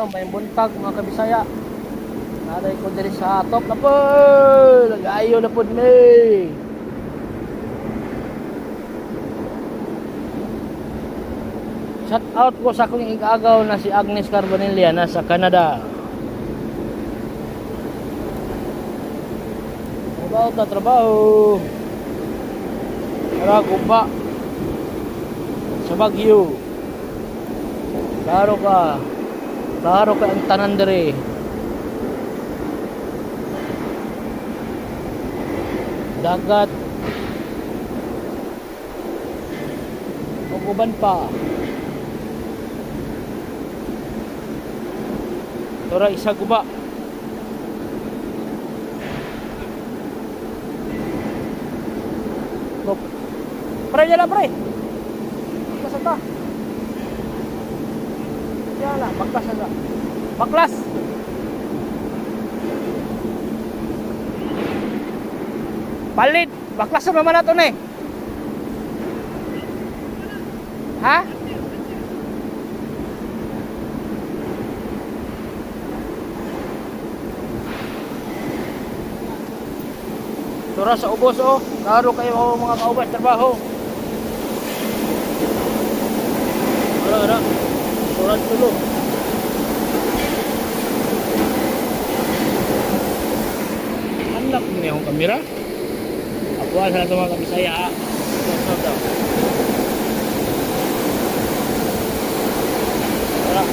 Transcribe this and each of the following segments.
Hello, may buntag, mga kabisaya. Naray ko diri sa top na po. Nag-ayo na po ni. Shout out ko sa akong igagaw na si Agnes Carbonilla, nasa Canada. Trabaho ta, trabaho. Tara, guba. Sa Baguio. Klaro ka. Klaro ka ang tanan diri. Dagat. Ug uban pa. Tora isa guba. Go. Pre, yan lang, pre. Baklas ta. Yan lang, baklas na. Baklas. Palit. Baklas na naman nato ni. Ha? Tura sa ubos oh. Klaro kayo oh, mga kaubas trabaho. Ara ara. Tura tulo. Anak ni akong kamera. Apuan sa nato, mga kabisaya ha. Ito, ito, ito. Tara.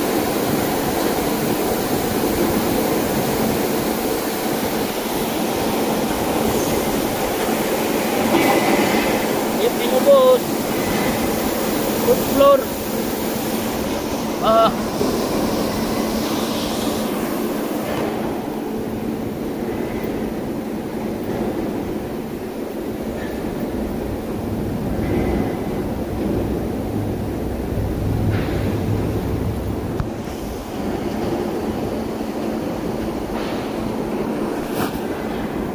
Ito yung ubos. Fourth floor. Ah.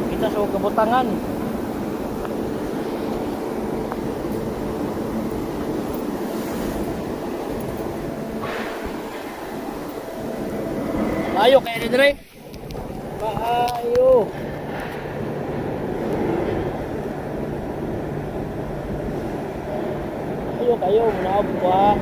Kita sa kabutangan. Maayo kaya ni Dre. Maayo. Maayo kayo, munaog ko ha.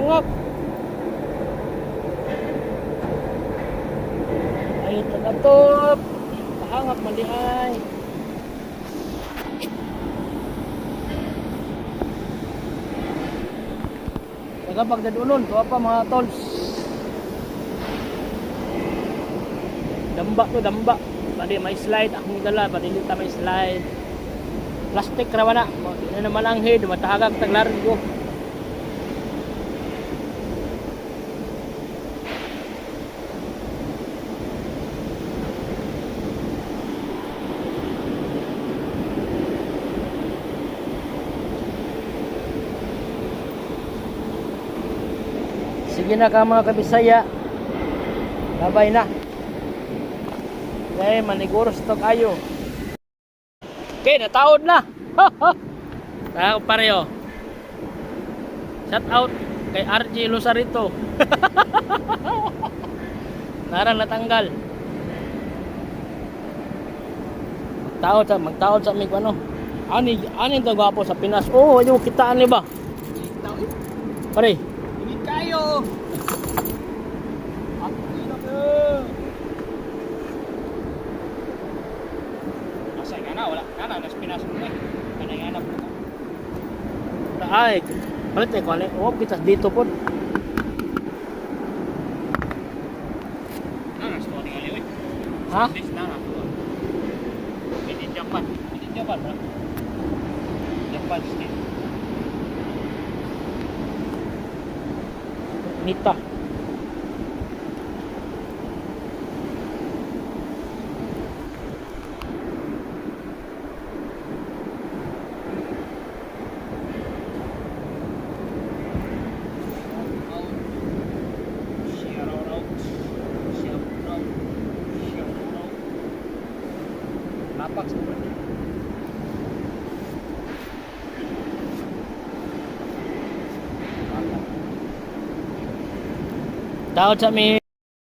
Pahangap. Ay, tagatop. Pahangap man di ay. Tagapagdadunon, tuwa pa mga tols. Damba to, damba. Pwede may slide akong dala, pwede ta may slide. Plastic rawa na. Di na naman ang head, matahagag taglargo. Sige na ka, mga kabisaya. Babay na. Okay, maniguro sa kayo. Okay, nataod na. Tao pareho. Shout out kay RG Luzarito. Narang natanggal. Magtaod sa mig ano. Ani ani to gwapo sa Pinas. Oh, ayaw kitaan ni ba? Pare, Init kayo! At ino ko! Asa nga na, wala nga na, nas Pinas mo eh. Kanay nga na po. Ay, palit eh, kuali. Oh, kita dito po. Na, nas ko tingali eh. Ha? This na na po. Made in Japan. Made in Japan, bro. Japan steel. Nita. Out. Shout out. Shout out. Shout out. Lapak sa ulan. Taod sa mi.